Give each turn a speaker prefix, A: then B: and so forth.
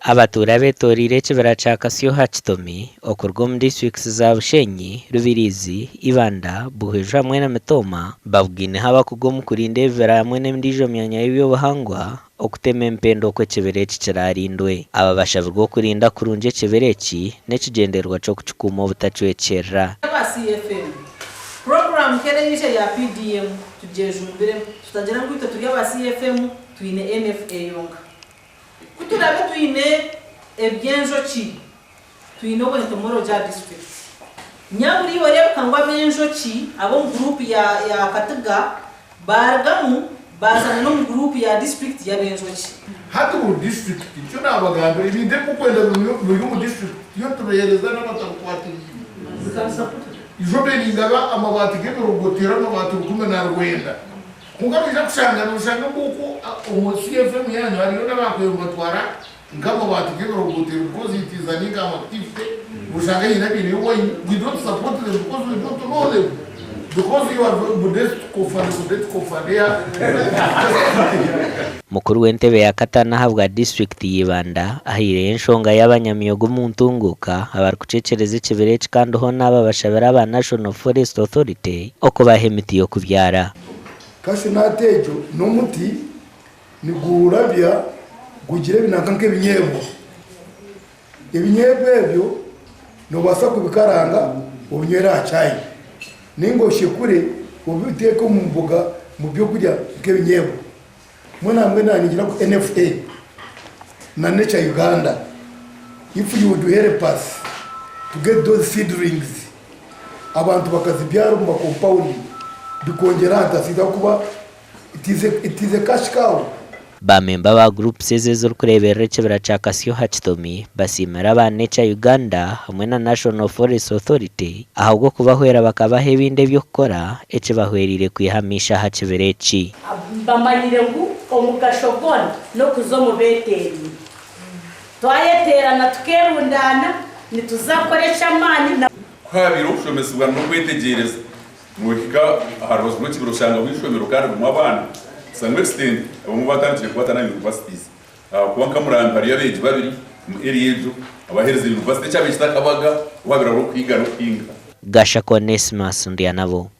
A: Abatuura abetoreire ekibira kya Kasyoha Kitomi okuruga omu disiturikiti za Bushenyi, Rubirizi, Ibanda, Buhweju hamwe na Mitooma babugaineho abakugu omu kurinda ebibira hamwe n'endiijo myanya y'eby'obuhangwa okutema empenda oku ekibira eki kirarindwe. Aba bashabirwe okurinda kurungi ekibira eki n'ekigyendererwa ky'okukikuuma obutacwekyerera.
B: Aba CFM, puroguraamu nk'ereija eya PDM tugyejumbiremu tutagira ngu itwe turi aba CFM twine NFA yonka. Ku turaabe twine eby'enjoki, twine obwentomorogi aha disiturikiti. Nyabura iwe reebeka ngu ab'enjoki ab'omu guruupu ya ya Katiga baarugamu baazana n'omu guruupu ya disiturikiti y'ab'enjoki.
C: Hati buri disiturikiti, nikyo naabagambira, ebintu ebi mukwenda biri omu disiturikiti, yo nitubiheereza n'abatabikwatiriire. Izooba ningaba amabaati g'emirongotero amabaati 1900. Kwonka noija kushanga noshanga ngu okwo omu CFM yaanyu hariyo n'abaakubaire nibatwara nk'amabaati g'ebirongotero because it is an income activity, noshanga haine abaineyo wine, we don't support them because we don't know them because you are budetikofa budetikofa they are
A: Mukuru w'entebe ya kataano ahabwa disiturikiti ya Ibanda ahaireyo enshonga y'abanyamyoga omu ntunguuka abarikucwekyereza ekibira eki kandi hoona aba bashabire aba National Forest Authority okubaha emiti y'okubyara.
D: Cashew nut egyo n'omuti nigurabya gugira ebinanka nk'ebinyeebwa. Ebinyeebwa ebyo noobaasa kubikaranga obinywere aha chai nainga oshekure obiteeke omu mboga omu byokurya nk'ebinyeebwa. Mbwenu nambwenu naanye ningira ngu NFA na Nature Uganda if you would help us to get those seedlings abantu bakazibyara omu makompawundi bikongyera aha ntasiita ahakuba it is a, it is a cash cow.
A: Ba memba ba groups ezi ezirikureeberera ekibira kya Kasyoha Kitomi basiimire aba Nature Uganda hamwe na National Forest Authority ahabw'okubahwera bakabaha ebindi eby'okukora ekibahwereire kwiha amaisho aha kibira eki.
E: Bamanyire ngu omugasho gwona n'okuza omu beeteeraine. Twayeteerana tukeerundaana, nituza kukora eky'amaani na.
F: Ku haabaire okushomesibwa n'okwetegyereza, noohika aha rubaju rw'ekibira oshangaho eishomero kandi ririmu abaana to some extent abamwe baatandikire kukwata na universities ahakuba nka Murambi hariyo abeegi babiri omu area egyo abaaherize university ekyabaire kitakabaga obu haabaire hariho okuhiga n'okuhinga.
A: Gashaka Onesmus Ndyanabo.